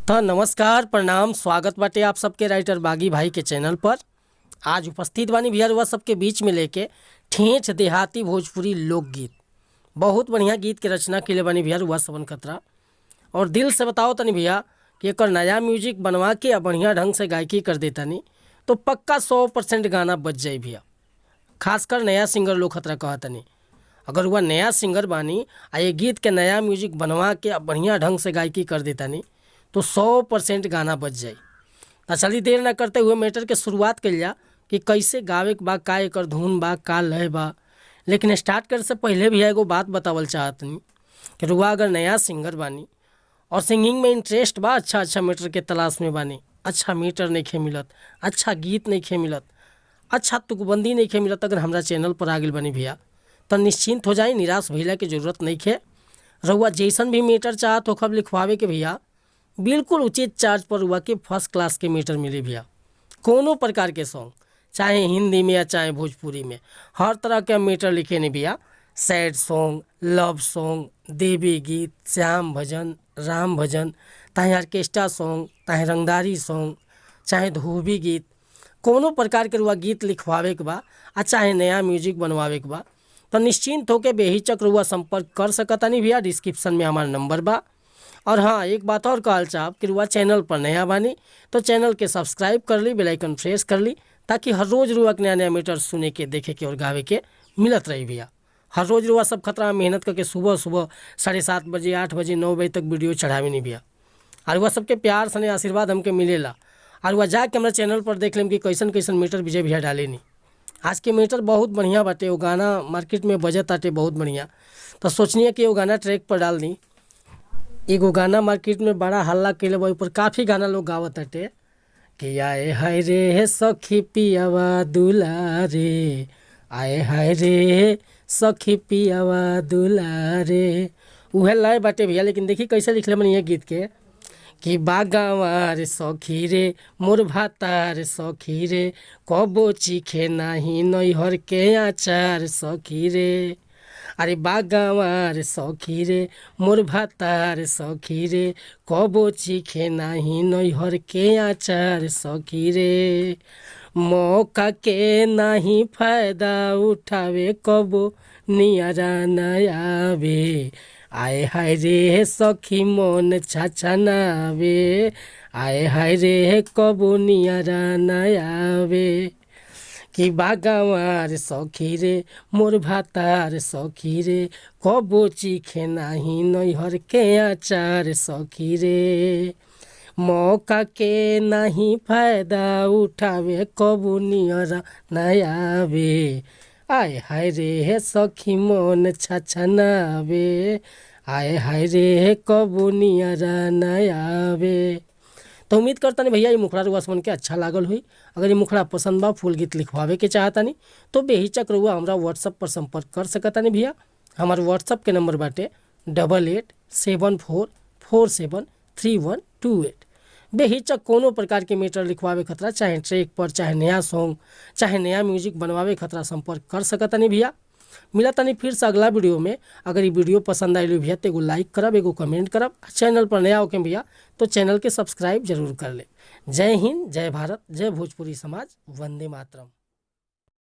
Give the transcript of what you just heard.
तो नमस्कार, प्रणाम, स्वागत बाटे आप सबके राइटर बागी भाई के चैनल पर। आज उपस्थित बानी भैया रुआ सबके बीच में लेके ठेठ देहाती भोजपुरी लोकगीत। बहुत बढ़िया गीत के रचना के बानी भैया रुआ सबन खतरा। और दिल से बताओ तनी भैया कि एकर नया म्यूजिक बनवा के आ बढ़िया ढंग से गायकी कर देतानी तो पक्का 100% गाना बज जाई भैया। खासकर नया सिंगर लोग खतरा कहतनी, अगर वह नया सिंगर बानी आ ये गीत के नया म्यूजिक बनवा के आ बढ़िया ढंग से गायकी कर देतानी तो 100% गाना बज जाई। तो चलिए देर ना करते हुए मैटर के शुरुआत कइल जा कि कैसे गावे के बा, का एकर धुन बा, का लय बा। लेकिन स्टार्ट करे से पहले भी एगो बात बतावल चाहतनी कि रुआ अगर नया सिंगर बानी और सिंगिंग में इंटरेस्ट बा, अच्छा अच्छा मीटर के तलाश में बानी, अच्छा मीटर नइखे मिलत, अच्छा गीत नइखे मिलत, अच्छा तुकबंदी नइखे मिलत, अगर हमरा चैनल पर आ गइल बानी भैया तो निश्चिंत हो जाई, निराश भइला के जरूरत नइखे। रउआ जैसन भी मीटर चाहत होखब लिखवावे के भैया, बिल्कुल उचित चार्ज पर रुआ के फर्स्ट क्लास के मीटर मिली भैया। कोनो प्रकार के सॉन्ग, चाहे हिंदी में या चाहे भोजपुरी में, हर तरह के मीटर लिखे नहीं भैया। सैड सॉन्ग, लव सॉन्ग, देवी गीत, श्याम भजन, राम भजन, चाहे ऑर्केस्ट्रा सॉन्ग, चाहे रंगदारी सॉन्ग, चाहे धोबी गीत, कोनो प्रकार के रुआ गीत लिखवावे के बा आ चाहे नया म्यूजिक बनवावे के बा तो निश्चिंत होके बेहिचक रुआ संपर्क कर सकतानी भैया। डिस्क्रिप्शन में हमार नंबर बा। और हाँ, एक बात और कहल चाहब कि रुआ चैनल पर नया बानी तो चैनल के सब्सक्राइब कर ली, बेल आइकन प्रेस कर ली, ताकि हर रोज़ रुआ के नया नया मीटर सुने के, देखे के और गावे के मिलत रही भैया। हर रोज़ रुआ सब खतरा मेहनत करके सुबह सुबह 7:30 बजे, 8 बजे, 9 बजे तक वीडियो चढ़ावे नहीं भैया। और वह सबके प्यार सने आशीर्वाद हमके मिलेला। और वह जाके हमारा चैनल पर देख लेम कि कैसन कैसन मीटर विजय भैया डाले नी। आज के मीटर बहुत बढ़िया बाटे, वो गाना मार्केट में बजत आटे बहुत बढ़िया, तो सोचनी है कि वो गाना ट्रैक पर डाल दी। एगो गाना मार्केट में बड़ा हल्ला कैले बा, ऊपर काफ़ी गाना लोग गावत आटे कि आए हाय रे सखी पियावा दुलारे, आए हाय रे सखी पियावा दुलारे। उहे लय बाटे भैया, लेकिन देखी कैसे लिखले बनी ये गीत के कि बागावार सखी रे मोर भातार सखी रे, कबो चीखे नाही नैहर के आचार सखी रे। अरे बागावार सखी रे मोर भातार सखी रे, कबो चीखे नाही नैहर के आचार सखी रे। मौका के नाही फायदा उठावे कबो नियरा न आवे, आए हाय रे सखी मन छाछनावे, आए हाय रे कबो नियरा न आवे। कि बागावार सखी रे मोर भातार सखी रे, कबो चीखे नाही नैहर के आचार सखी रे। मौका के नाही फायदा उठावे कबो नियरा न आवे, आए हाय रे सखी मन छछनावे, आए हाय रे कबो नियरा न आवे। तो उम्मीद करतानी भैया ये मुखड़ा रुआ सुन के अच्छा लागल हुई। अगर ये मुखड़ा पसंद बा, फुल गीत लिखवावे के चाहतानी तो बेहिचक रुआ हमरा व्हाट्सअप पर संपर्क कर सकतानी भैया। हमार व्हाट्सअप के नंबर बाटे 8874473128। बेहिचक कोनो प्रकार के मीटर लिखवावे खतरा, चाहे ट्रैक पर, चाहे नया सॉन्ग, चाहे नया म्यूजिक बनवावे खतरा संपर्क कर सकतानी भैया। मिला तनी फिर से अगला वीडियो में। अगर ये वीडियो पसंद आई भैया तो एगो लाइक करब, एगो कमेंट करब। चैनल पर नया होके भैया तो चैनल के सब्सक्राइब जरूर कर ले। जय हिंद, जय भारत, जय भोजपुरी समाज, वंदे मातरम।